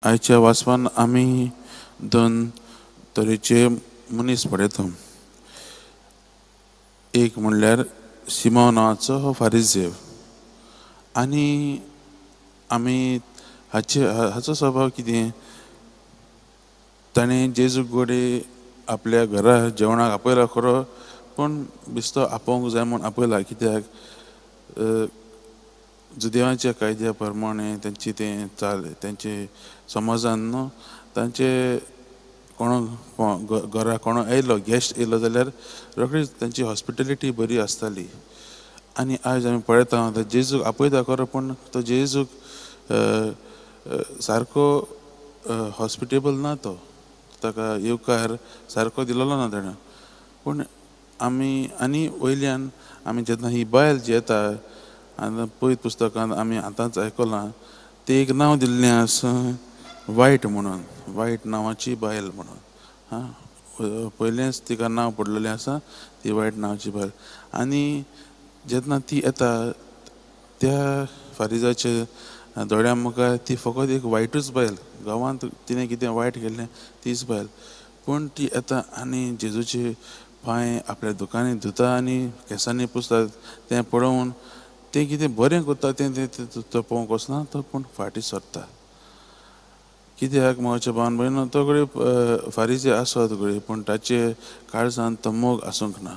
आयच्या वाचपान आमी दोन तरेचे मनीस पळयता. एक म्हणल्यार सिमांव नांवाचो हो फारीजेव आनी आमी हाचे हाचो स्वभाव कितें, ताणें जेजू कडेन आपल्या घरा जेवणाक आपयला खरो, पूण बेश्टो आपोवंक जाय म्हूण आपयला. कित्याक जुदेवांच्या कायद्या प्रमाणे तेंची तें चाल तेंचे समाजान न्हू तांचे कोणो घरा कोणो येयलो गेस्ट येयलो जाल्यार रोखडीच तेंची हॉस्पिटेलिटी बरी आसताली. आनी आयज आमी पळयता जेजूक आपयता खरो, पूण तो जेजूक सारको हॉस्पिटेबल ना, तो ताका येवकार सारको दिलेलो ना ताणें. पूण आमी आनी वयल्यान आमी जेन्ना ही बायल जी येता आनी पयत पुस्तकांत आमी आतांच आयकलां ते एक नांव दिल्लें आसा वायट म्हणून, वायट नांवाची बायल म्हणून. हां, पयलेंच तिका नांव पडलेलें आसा ती वायट नांवाची बायल. आनी जेन्ना ती येता त्या फारीजाच्या दोळ्यां मुखार ती फकत एक वायटूच बायल, गांवांत तिणें कितें वायट केल्लें तीच बायल. पूण ती येता आनी जेजूचे पांय आपल्या दुकांनी धुता आनी केंसांनी पुसता. तें पळोवन तें कितें बरें करता तें तो पळोवंक वचना तो, पूण फाटीं सरता. कित्याक म्हज्या भावन भयण, तो घडये फारीजे आसत घडये, पूण ताचे काळजान तो मोग आसूंक ना.